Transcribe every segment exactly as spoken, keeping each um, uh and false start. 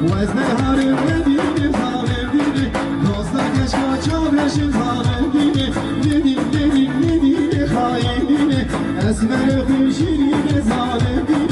Ez neharim nedîne zalim dîne, dosta keşka çavreşim zalim dîne, nedî, nedî, nedîne xayîn dîne, ez merê xwe jî dîne zalim dîne.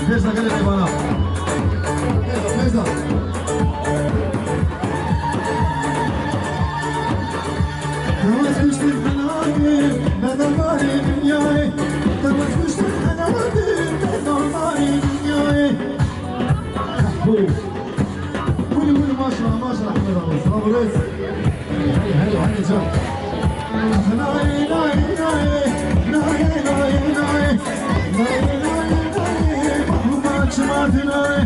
Bêjna gelê mêvana. Bêjna, bêjna. Demek kuştin helalî, me derbarê dinyayê. Demek kuştin helalî, me derbarê dinyayê. Buyur. Buyur, buyur, maşallah, maşallah, Ahmet abi. Sağ olasın. Hadi, hadi, hadi, can. Nay, nay, nay, nay, nay, nay. Nay, nay, nay, nay, mahmut, mahmut, nay.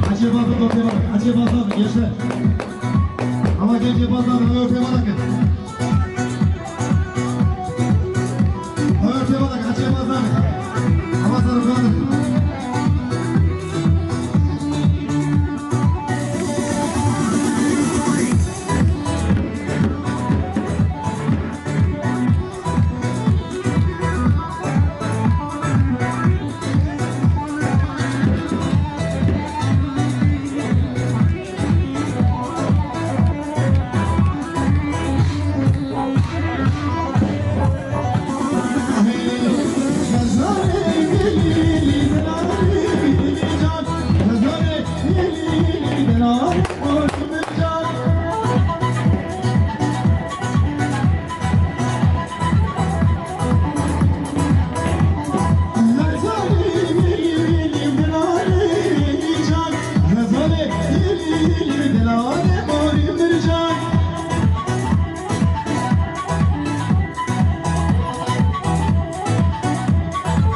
Hacı Bazar, Hacı Bazar, gençler. Ama genç Bazar, öte bana gel. Öte bana, Hacı Bazar. Ama sana bana.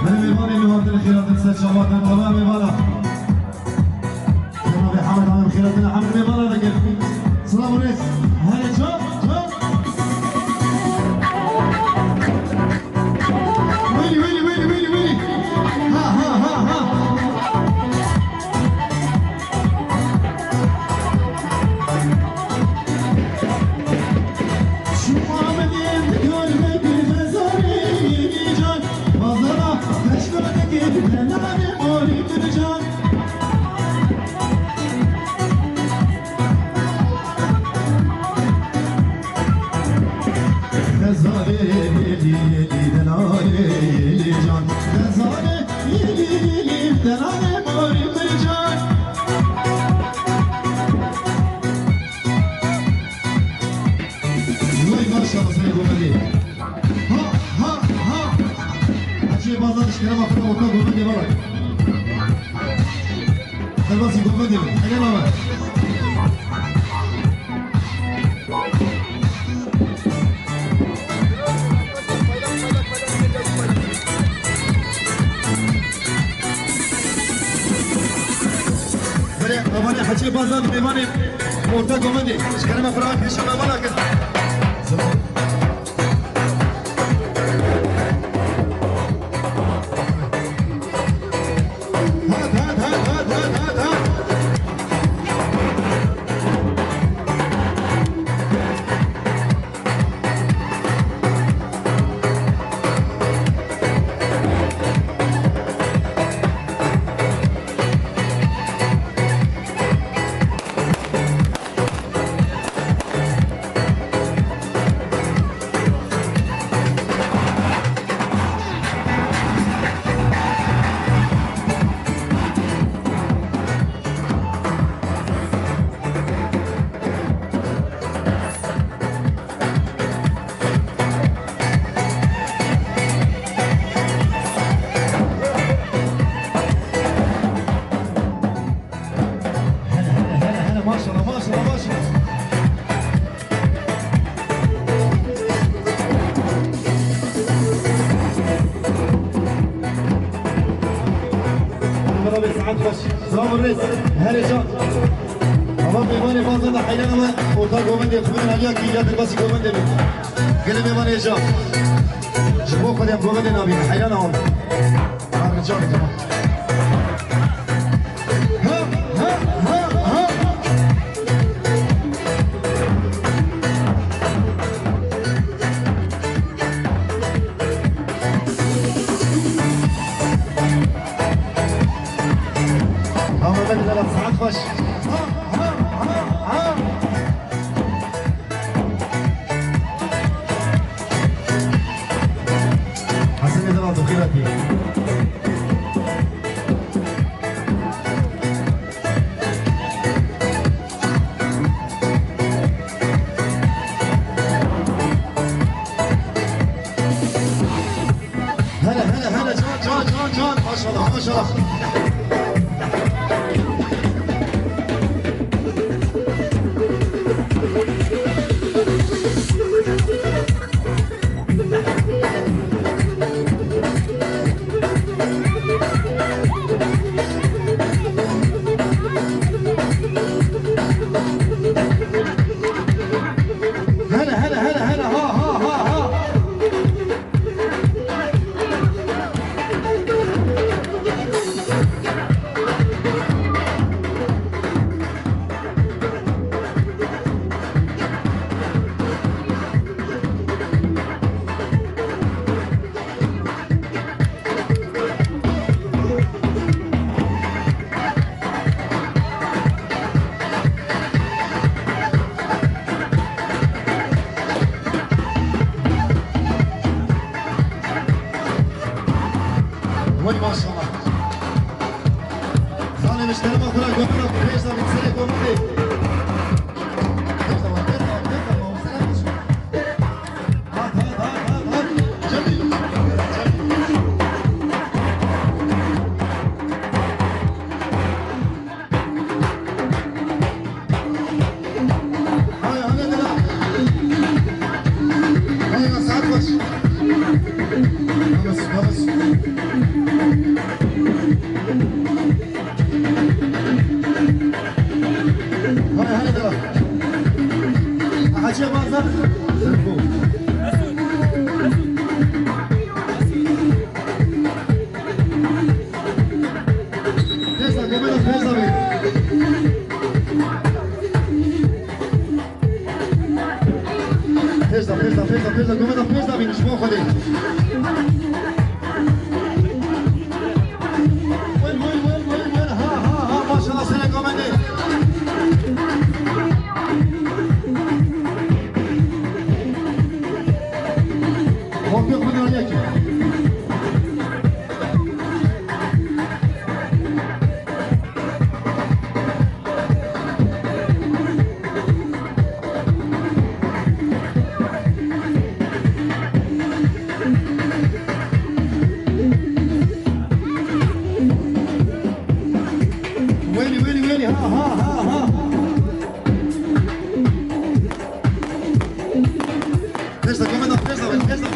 Benim mêvanê min hatin xêratin ser çavan, temam mêvana. Cenabê Hemed Alem xêratina Hemed mêvana dikin. Silav û rêz. Hele ço, ço. Wêlî, wêlî, wêlî, wêlî, wêlî. Ha, ha, ha, ha. Gel baba. Belê, evanê Hecê Bazan, mêvanê orta Gomendê. Ji kerema xwe re pêşa me bala kin. Hele hele hele hele, maşallah, maşallah, maşallah. Bravo, saet xweş. Bravo, reis. Herê can. Ama mêvanê Bazan de heyran ama orta Gomendê xwe bidin aliya ki ya derbasî Gomendê bin. Gelê mêvanê can. Ji bo Xwedê em Gomendê nabînin. Heyran ama. Abi, can, tamam. Ha, ha, ha, ha. Tamam, hadi lan, saat baş. Ha, ha, ha, ha. Hasan, ne zaman dokuyla diye. Hele, hele, hele, can, can, can, can. Maşallah, maşallah. Hele, hele, hele, hele, ha, ha, ha, ha. Wey maşallah. Zanê mişterima xwe re gomina pêş de bi serê gomindê. Pêş de, pêş de, pêş de, pêş de. Hadi, hadi, devam. Hacı Bazar. Tez de, Gomez, tez de. Pêş de, pêş de, pêş de, pêş de, Gomez, pêş de bîn, ji bo Xwedê. Win, win, win, win, win, ha, ha, ha, maşallah, serê Gomendê. Kopya xwe de aliyekî. Pêş de, komeda, pêş de, pêş de.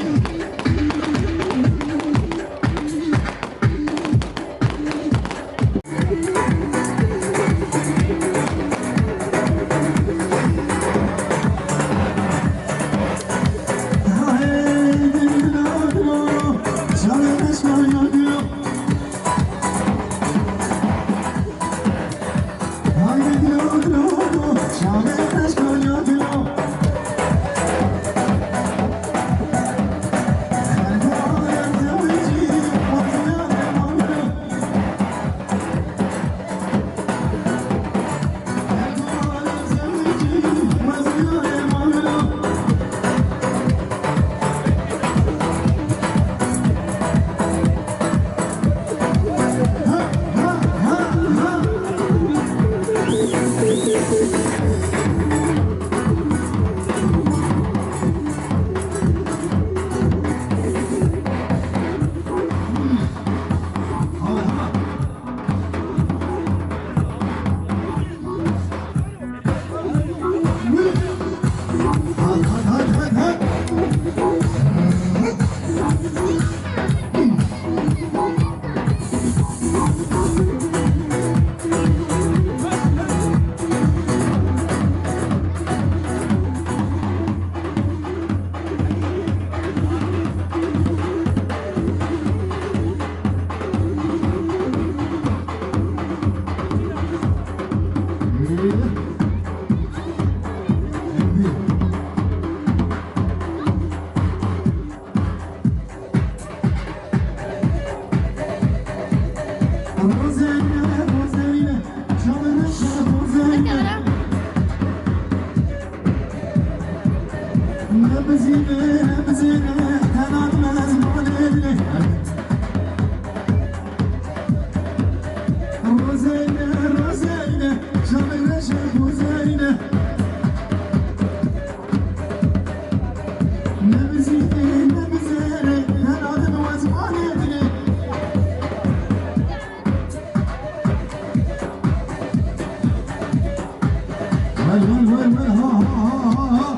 Wel, wel, wel, wel, ha, ha, ha, ha, ha.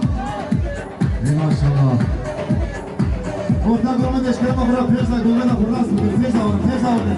Ey maşallah. Orta gurme de eşkere xwe ra pêş de, gurme de xwe rast bikin, pêş de, pêş de.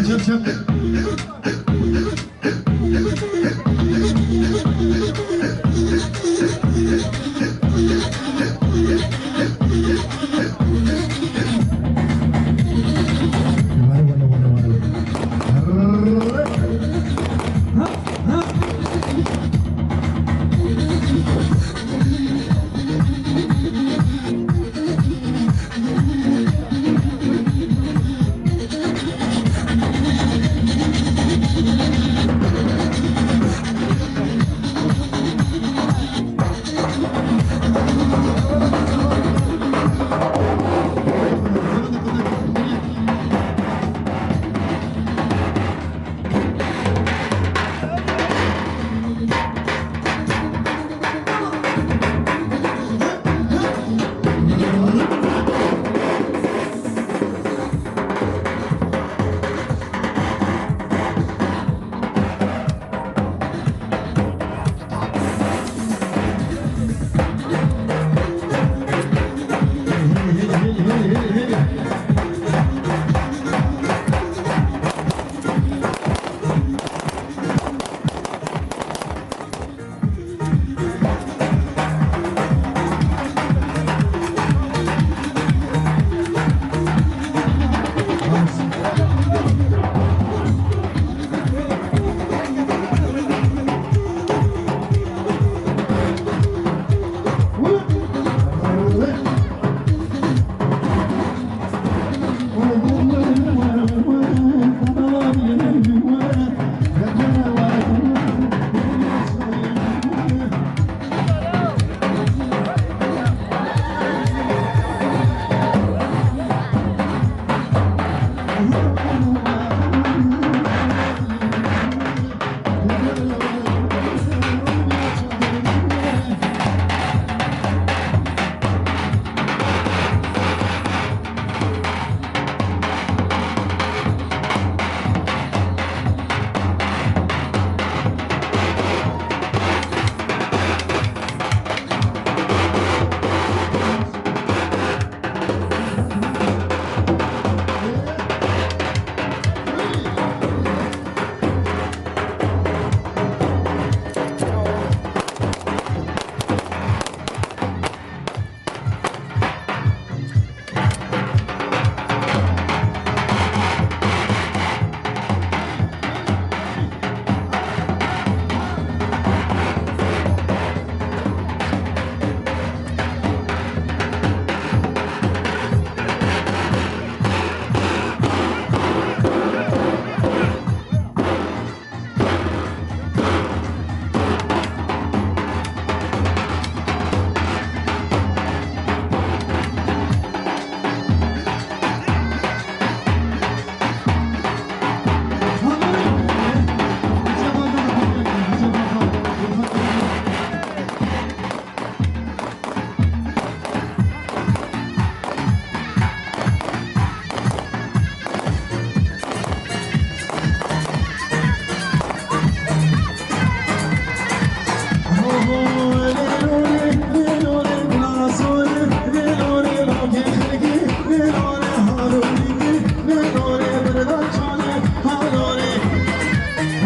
Çep, çep.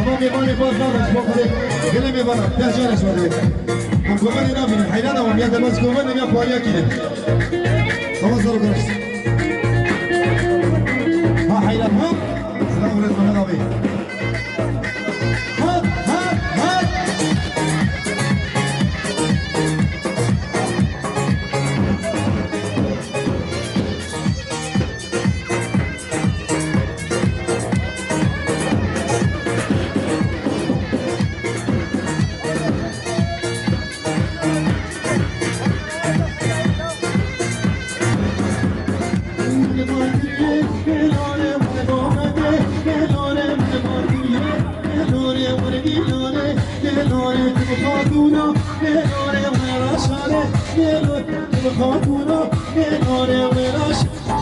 Hema mêvanê baz nabin ji bo Xwedê. Gelê mêvana, deh carê ji we divê. Em govenê nabînin. Heyran e, em ya derbas goven, em ya pariya kî ne. Tamam, zaro garaşt. Ha, heyran, ha? Selam, Mehmet abi. Ha, ha, ha.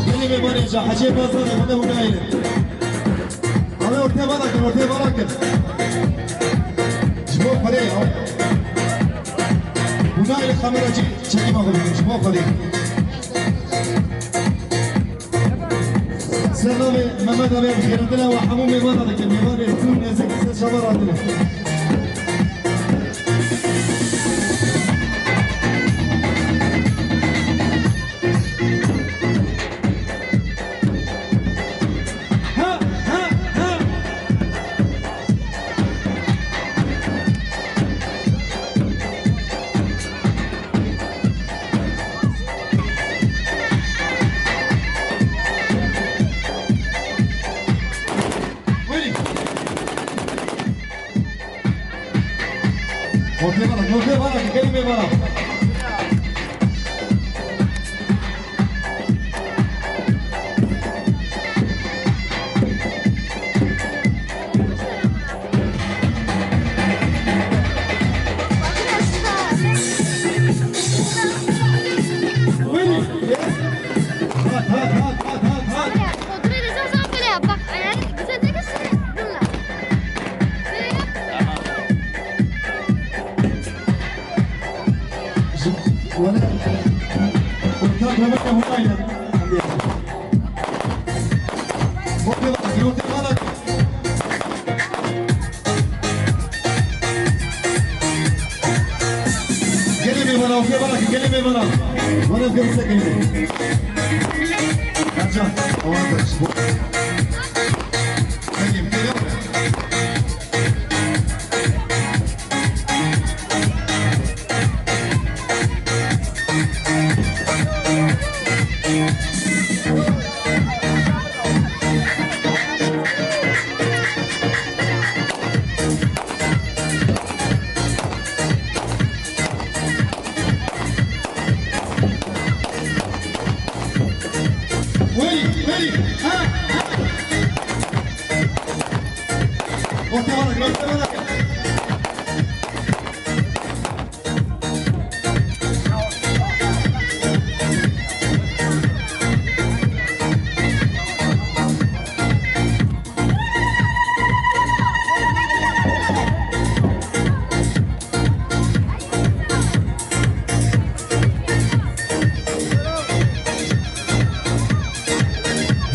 Gelê mêvanê ca Hecê Bazarê xwe de hûnayê ne. Hale ortê bala kin, ortê bala kin. Ji bo Xwedê ya. Hûnayê kamera cî çekî ma xwe bînin, ji bo Xwedê. Selamê Mehmet abi, xêretine we hemû mêvana dikin. Mêvanê tu nêzîk ser çava radine. Ha, ha, ha. Wêrî. Ortaya bana, ortaya bana, gelin bana. Gelin bana, okey bana, gelin bana. Bana bir sekende. Ercan, avantaj bu. Peki, bir Wêrî, wêrî. Ha, ha. Ortaya bana, ortaya bana.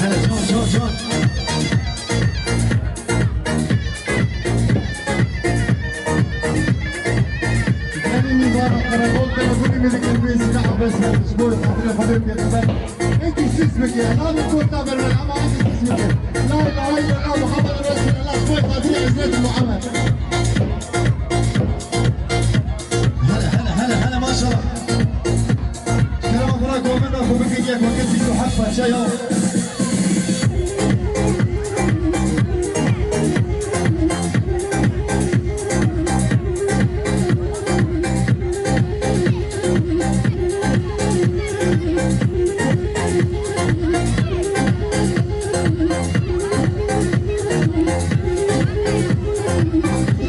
Hele, can, can, can. Gelin mîvana, karakol telefonu melikên wê zî ne abes ne, ji bo xatirê Xwedê bêtibe. Êkî sis bike, navê kota berber, ama êkî sis bike. La ilahe illallah Muhammed Resulullah, ji bo xatirê Hezretî Muhammed. Hele, hele, hele, hele, maşallah. Kerema xwe re komenta xwe bikin, yek wekî bîst û heft parça ya.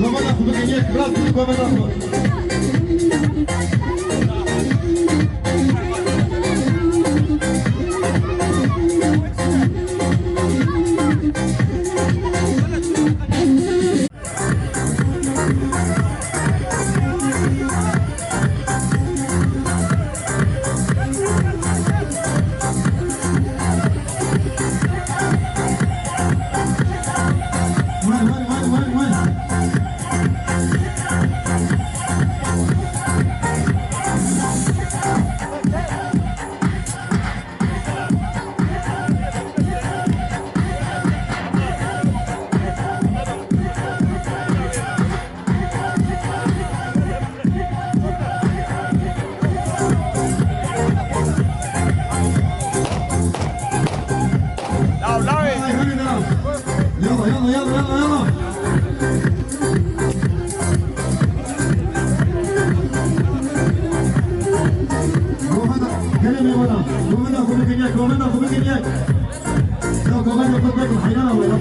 Komenta xwe bikin, yek, rast bikin komenta xwe. Yalla, yalla, yalla, yalla, yalla. Komenda, gelin bana. Komenda, komenda, komenda, komenda. Ya komenda, komenda, hayran oluyor.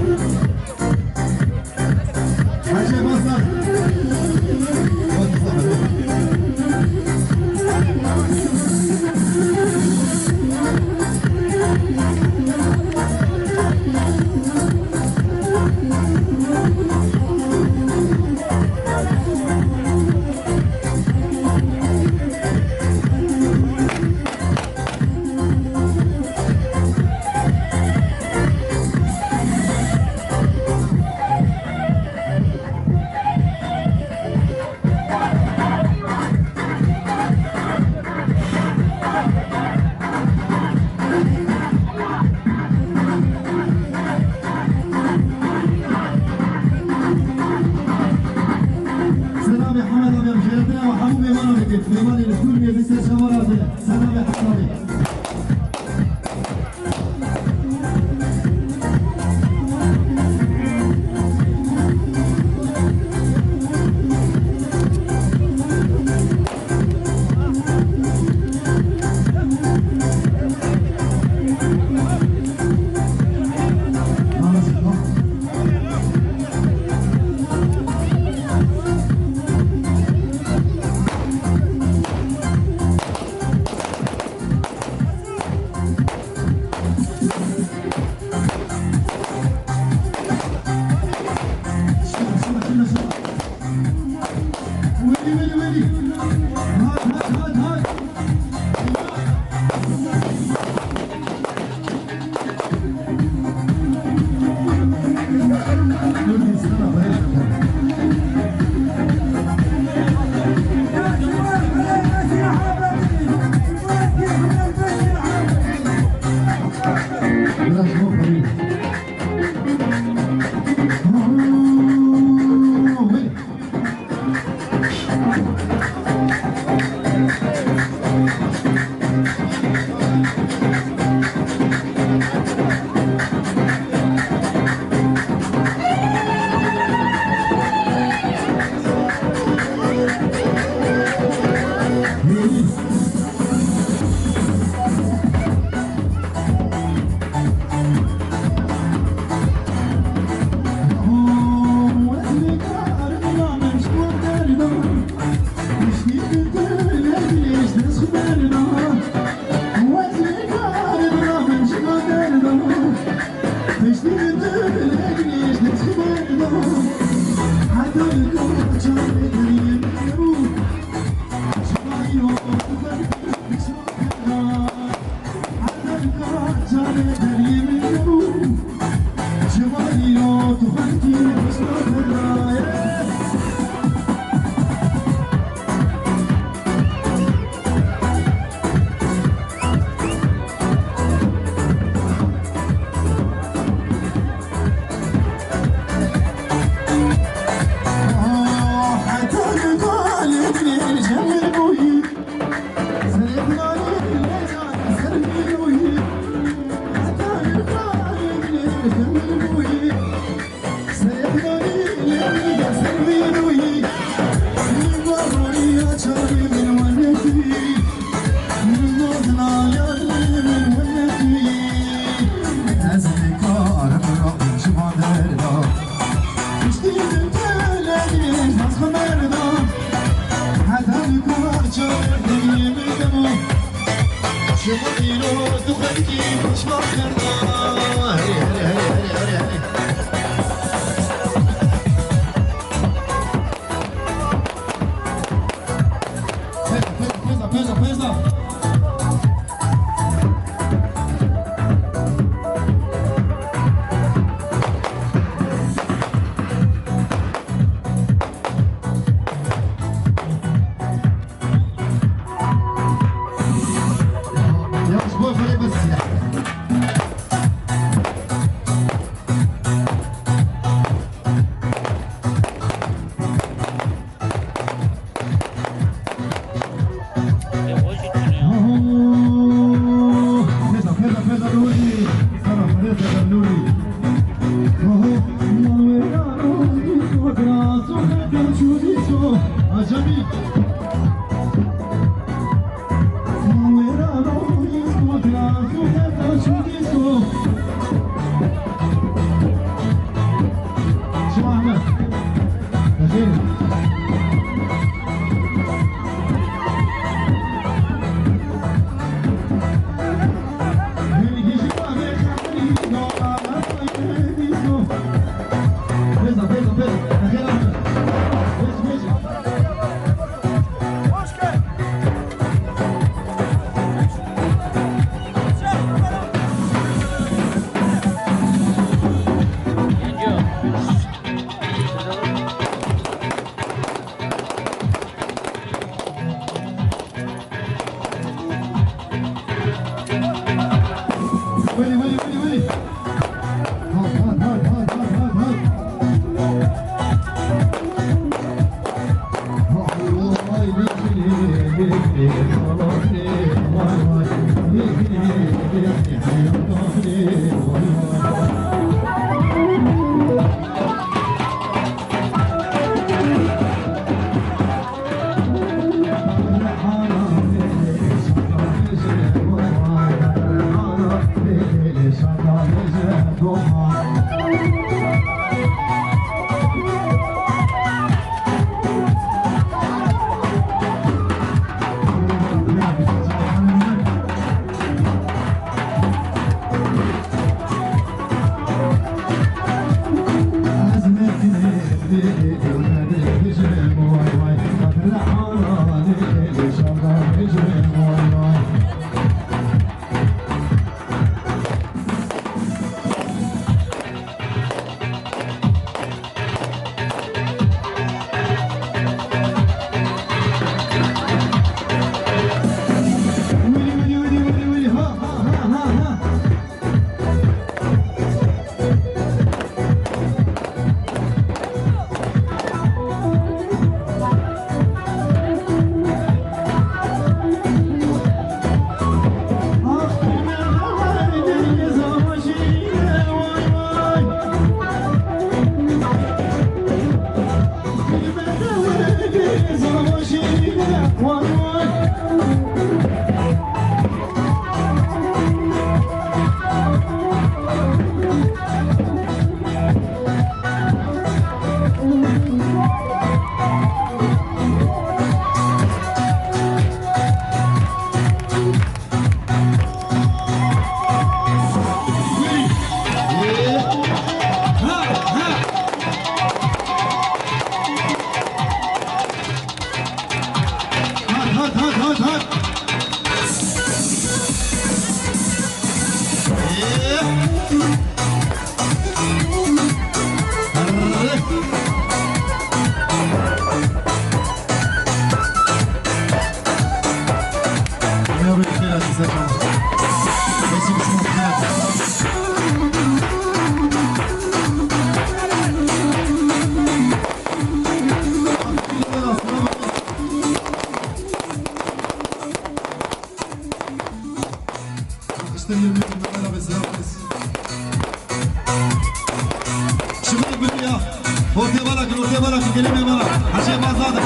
Ortê vala kin, ortê vala kin, gelê me vala. Hecê baz nade.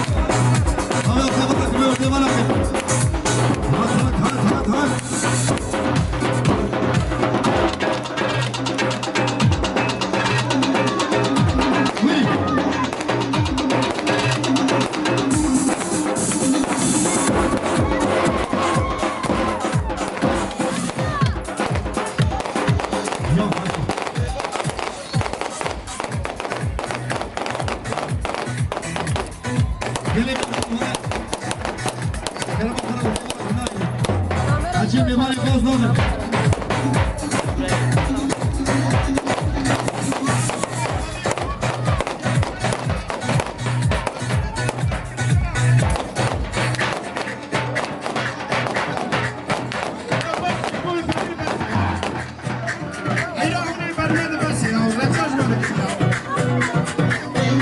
Abi ortê vala kin, ortê vala kin. Hat, hat, hat, hat, hat. Wî. Ya. Hecî mêvanê baz nade.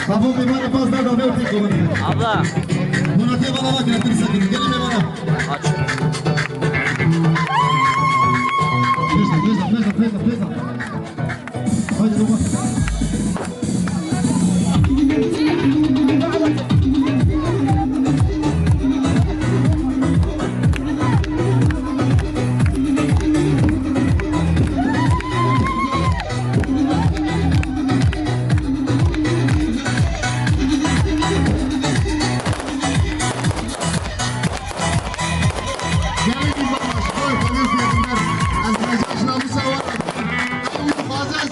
Bravo, mêvanê baz nade, vê ortê komandê. Abla. Muratê bana bak, yakın sakın. Gelin bana. Aç. Pêş de, pêş de, pêş de, pêş de, pêş de. Haydi, baba. Gelin baba, şkoy polis yetinden. Ez hêja ji namûsa wan. Ew dixwaze ez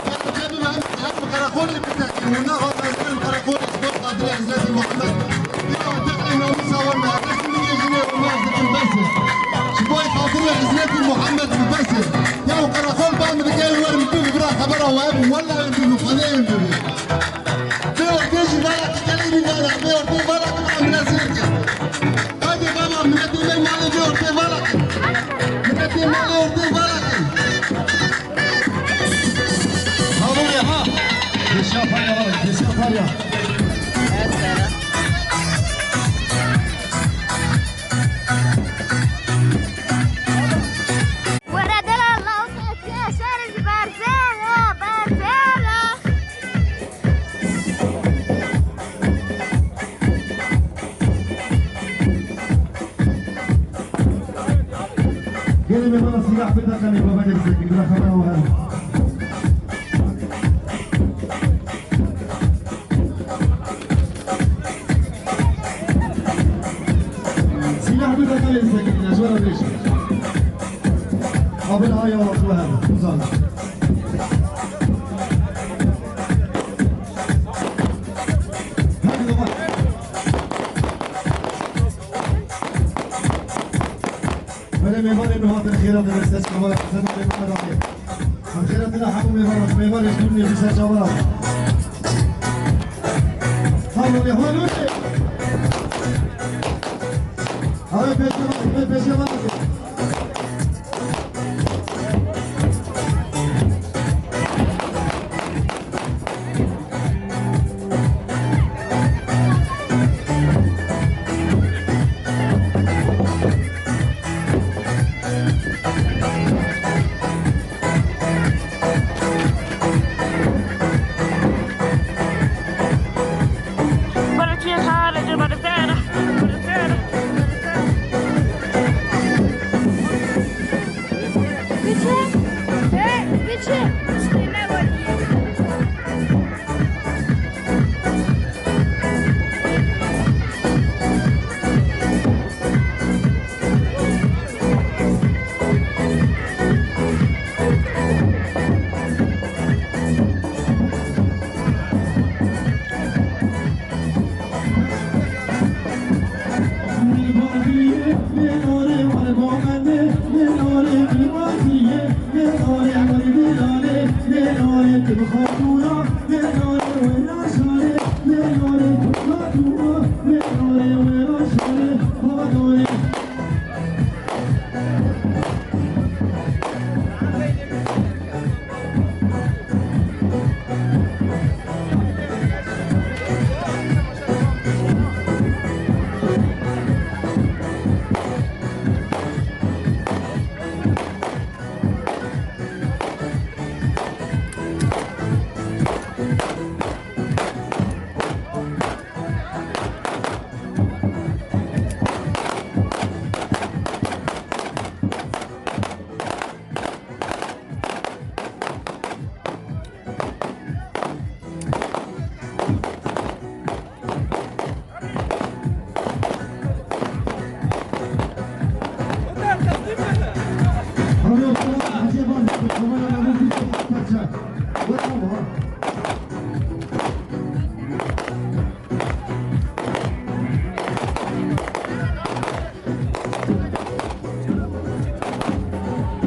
Hep bi qereqolê bitekî, hûn naxwazin ez birim qereqolê ji bo xatirê Hizretî Muhammed. Ya teqlê namûsa wan me, resim bigê jinê û me ez dikim bes e. Ji bo xatirê Hizretî Muhammed bi bes e. Ya qereqol ba min dike, wer min bibî bira xebera we hebû, wela wê bibî, Xwedê wê bibî. Bê ortê jî vala ki, gelê wî vala, bê ortê vala ki, ba min ez zêr ke. Haydi baba, miletê me malê bê ortê vala ki. Miletê malê ortê vala ki. Bravo ya, ha. Geçiyor parya var, geçiyor parya. Were dela lawt, şer ji berzera, berzera. Gelin bana silah bir dakika ne baba gelsin. Bir dakika ben o. Silah bir dakika gelsin. Şöyle bir şey. Abi daha yavaş bu herhalde. Uzak. Hadi baba. Belê mêvanê min hatin xêra de dest kamera xizan mêvana daqê. Em xêra dila hemû mêvana, mêvanê dûrnê bi ser çavan. Halû lê, halû lê. Awê pêşe bana, pê-, pêşe bana. Biçe. He, biçe.